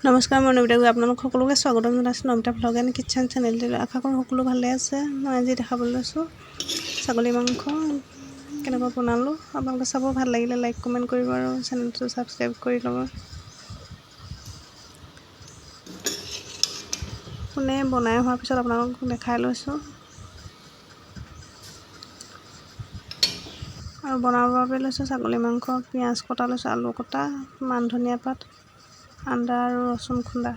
নমস্কাৰ, মই নমিতা গগৈ, আপোনালোক সকলোকে স্বাগতম জনাইছোঁ নমিতা ভ্লগ এণ্ড কিটচেন চেনেলটোলৈ। আশা কৰোঁ সকলো ভালে আছে। মই আজি দেখাবলৈ লৈছোঁ ছাগলী মাংস কেনেকুৱা বনালোঁ। আপোনালোকে চাব, ভাল লাগিলে লাইক কমেণ্ট কৰিব আৰু চেনেলটো ছাবস্ক্ৰাইব কৰি ল'ব। পোনে বনাই হোৱাৰ পিছত আপোনালোকক দেখাই লৈছোঁ। আৰু বনাবৰ বাবে লৈছোঁ ছাগলী মাংস, পিঁয়াজ কটা লৈছোঁ, আলু কটা, মান ধনিয়া পাত, আদা আৰু ৰচুন খুন্দা।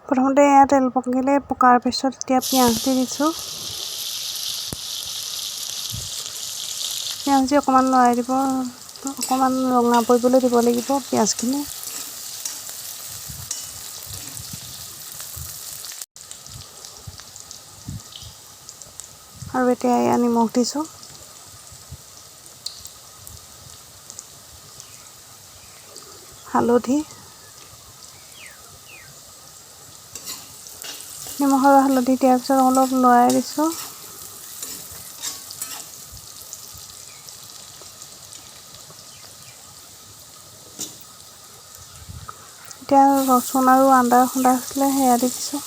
প্ৰথমতে এয়া তেল পকিলে, পকাৰ পিছত এতিয়া পিঁয়াজ দি দিছোঁ। পিঁয়াজ দি অকণমান লৰাই দিব, অকণমান ৰঙা পৰিবলৈ দিব লাগিব পিঁয়াজখিনি। আৰু এতিয়া এয়া নিমখ দিছোঁ, হালধি, নিমখ আৰু হালধি দিয়াৰ পিছত অলপ লৰাই দিছোঁ। এতিয়া ৰচুন আৰু আদা খুন্দা আছিলে, সেয়া দি দিছোঁ।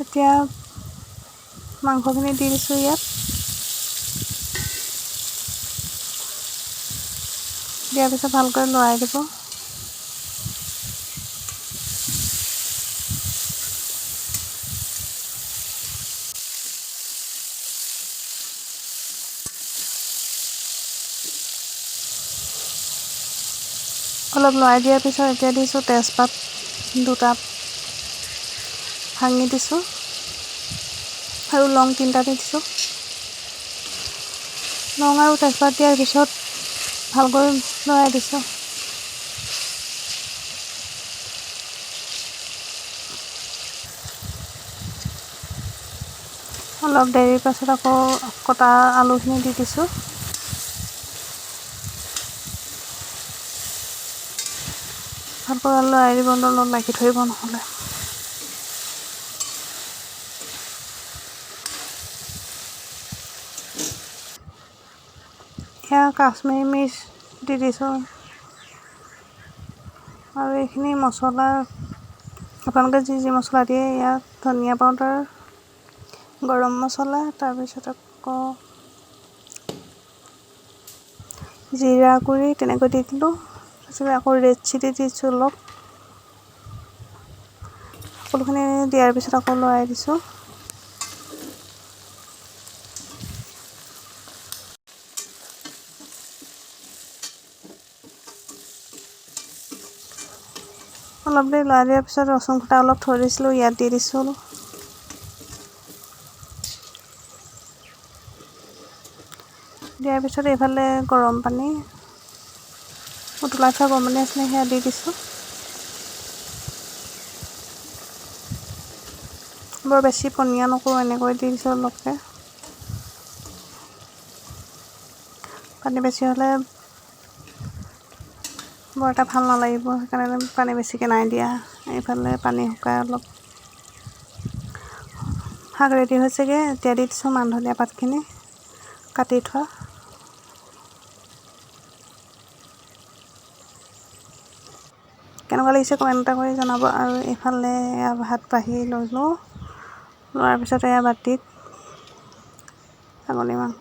এতিয়া মাংসখিনি দি দিছোঁ ইয়াত। দিয়াৰ পিছত ভালকৈ লৰাই দিব। অলপ লৰাই দিয়াৰ পিছত এতিয়া দিছোঁ তেজপাত দুটা ভাঙি দিছোঁ আৰু লং তিনিটা দি দিছোঁ। লং আৰু তেজপাত দিয়াৰ পিছত ভালকৈ লৰাই দিছোঁ। অলপ দেৰিৰ পাছত আকৌ কটা আলুখিনি দি দিছোঁ। ভালকৈ লৰাই দিব, অলপ লাগি ধৰিব নহ'লে। এয়া কাশ্মীৰী মিৰ্চ দি দিছোঁ। আৰু এইখিনি মছলা আপোনালোকে যি যি মছলা দিয়ে, ইয়াত ধনিয়া পাউডাৰ, গৰম মছলা, তাৰপিছত আকৌ জিৰা গুড়ি তেনেকৈ দি দিলোঁ। তাৰপিছত আকৌ ৰেড চিলি দিছোঁ অলপ। সকলোখিনি দিয়াৰ পিছত আকৌ লৰাই দিছোঁ। অলপ দেৰি লৰাই দিয়াৰ পিছত ৰচুন খুটা অলপ থৈ দিছিলোঁ, ইয়াত দি দিছোঁ। দিয়াৰ পিছত এইফালে গৰম পানী উতলাই থোৱা গৰম পানী আছিলে, সেয়া দি দিছোঁ। বৰ বেছি পনীয়া নকৰোঁ, এনেকৈ দি দিছোঁ অলপকৈ। পানী বেছি হ'লে বৰ এটা ভাল নালাগিব, সেইকাৰণে পানী বেছিকৈ নাই দিয়া। এইফালে পানী শুকাই অলপ শাক ৰেডি হৈছেগৈ। এতিয়া দি দিছোঁ মান ধনিয়া পাতখিনি কাটি থোৱা। কেনেকুৱা লাগিছে কমেণ্ট এটা কৰি জনাব। আৰু এইফালে এয়া ভাত বাঢ়ি ল'লোঁ, লোৱাৰ পিছত এয়া বাতিত ছাগলী মাংস।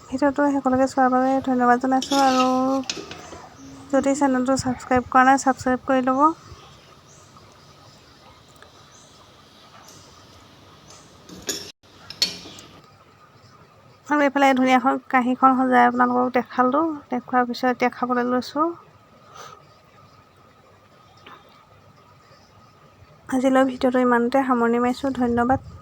ভিডিঅ'টো শেষলৈকে চোৱাৰ বাবে ধন্যবাদ জনাইছোঁ। আৰু যদি চেনেলটো ছাবস্ক্ৰাইব কৰা নাই, ছাবস্ক্ৰাইব কৰি ল'ব। আৰু এইফালে ধুনীয়াখন কাঁহীখন সজাই আপোনালোকক দেখালোঁ। দেখুৱাৰ পিছত এতিয়া খাবলৈ লৈছোঁ। আজিলৈ ভিডিঅ'টো ইমানতে সামৰণি মাৰিছোঁ। ধন্যবাদ।